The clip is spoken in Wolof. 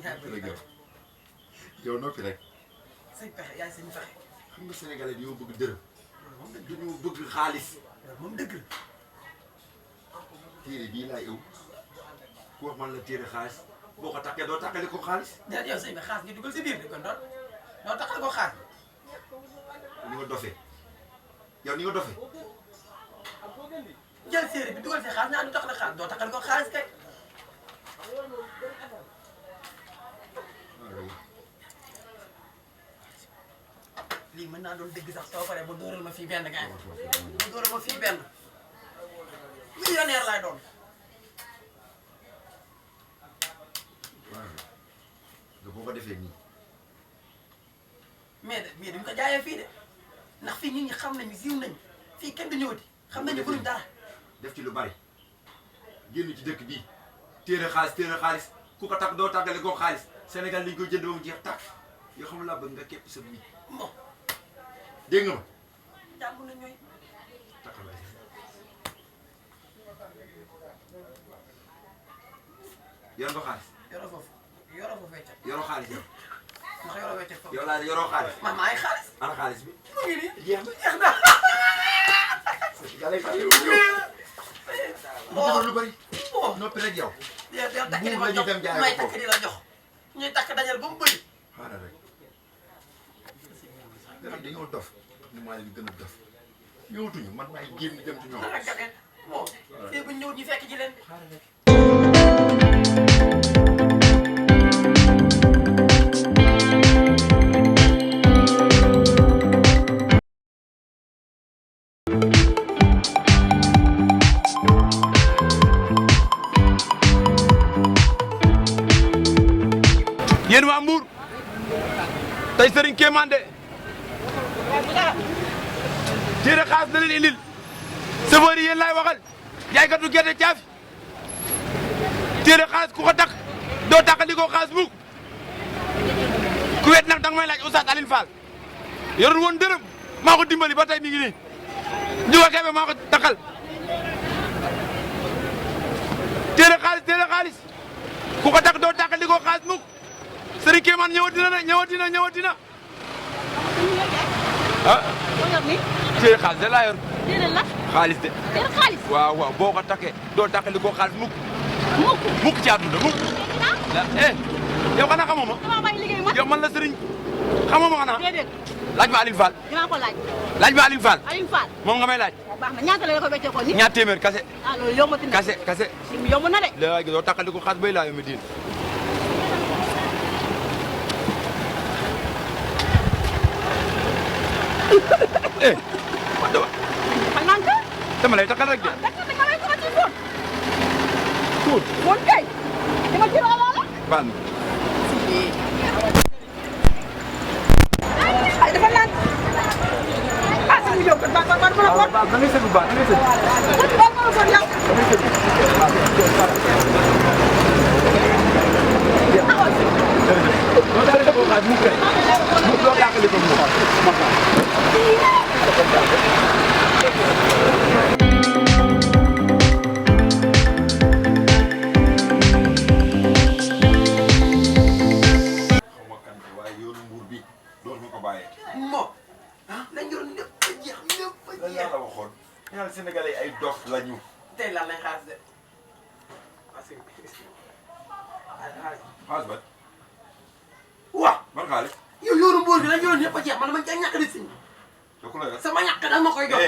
yaa ngi rek yow noppi rek. say pexe yaay seen pexe. xam nga Sénégalais dañoo bëgg dërëm. dañoo bëgg xaalis. moom dëgg la. téere bii laay ëw ku wax man la téere xaalis boo ko takkee doo takkale ko xaalis. déedéet yow sëñ bi xaalis nga dugal si biir de kon doo taxal ko xaalis. ni nga dofee yow ni nga dofee. jël séeréer bi dugal si xaalis naa du taxal xaalis doo taxal ko xaalis kay. lii mën naa doon dëgg sax soo paree ba dóoral ma fii benn gars yi ba dóoral ma fii benn millionnaire laay doon. waaw nga boo ko defee nii. mais duñ ko jaayee fii de ndax fii nit ñi xam nañu siiw nañu fii kenn du ñëwati xam nañu bëriñ dara. def ci lu bari génn ci dëkk bii téere xaalis ku ko takk doo tàggale koo xaalis Sénégal liñ koy jënd ba mu jeex tàkk yoo xam laa bëgg nga képp sa bii. bon dégg nga ma. jàmm na ñooy. taxawal yor nga xaalis. yoroo foofu weccet. yoroo xaalis yow. ndax yoroo weccet foofu. yow laa yoroo xaalis. man maa ngi xaalis. ana xaalis bi. mu ngi nii jeex na. jeex na. yàlla xale yu ñëw. lu bari. bon noppi rek yow. yow takk di ma jox may takk di la jox. ñuy takk dajal ba mu bëri. xaaral rek. gars yi dañoo dof ñu maa leen gën a dof ñëwatuñu man maay génn dem ci ñoom. dara gane bon fii bu ñëw ñu fekk ci leen. xaaral rek. yéen waa Mbour tey Serigne Kémane de téere xaalis na leen indil chauffeur yi yéen laay waxal jaaykatu gerte caafi téere xaalis ku ko takk doo takkali ko xaalis mukk ku wet nag danga may laaj Oustaz Alioune Fall yorul woon dërëm maa ko dimbali ba tey mi ngi nii Ndiouga Kébé maa ko takkal téere xaalis ku ko takk doo takkali ko xaalis mukk Serigne Kémane ñëwatina ah. téere xaalis de laa yor. téere la. xaalis de. téere xaalis. waaw boo ko takkee doo takkali ko xaalis mukk. mukk ci àdduna mukk. yow xanaa xamoo ma. damaa bàyyi liggéey ma. yow man la Serigne xamoo ma xanaa. déedéet. laaj ma Alioune Fall. dinaa ko laaj. laaj ma Alioune Fall. Alioune Fall. moom nga may laaj. baax na ñaata la ko weccee ko ni. ñaar téeméer kase. ah loolu yombati na. kase. yomb na de. léegi doo takkali ko xaalis bay laa yombi diin. xam naa nga. dama lay takkal rek de. dama lay sama ci fóot. tuut. fóot kay. dama ci loola la. baal ma. ay dafa naan. ah si mu jóg kat ba ma la fóot. da ngay sëgg baax da ngay sëgg. fóot ba ma la fóot yow. doo takkali ko xaalis mukk kay. doo takkali ko mukk. lañ yor lépp a jeex lépp a jeex. lan la waxoon. ñaar Sénégalais ay dof lañu. tey lan lay xaalis de parce que xaalis ba. waaw. ban xaalis. yow yoonu Mbour bi lañ yoroon lépp a jeex man ma ca ñàkk di si. yow ku la yor. sama ñàkk daal ma koy jox.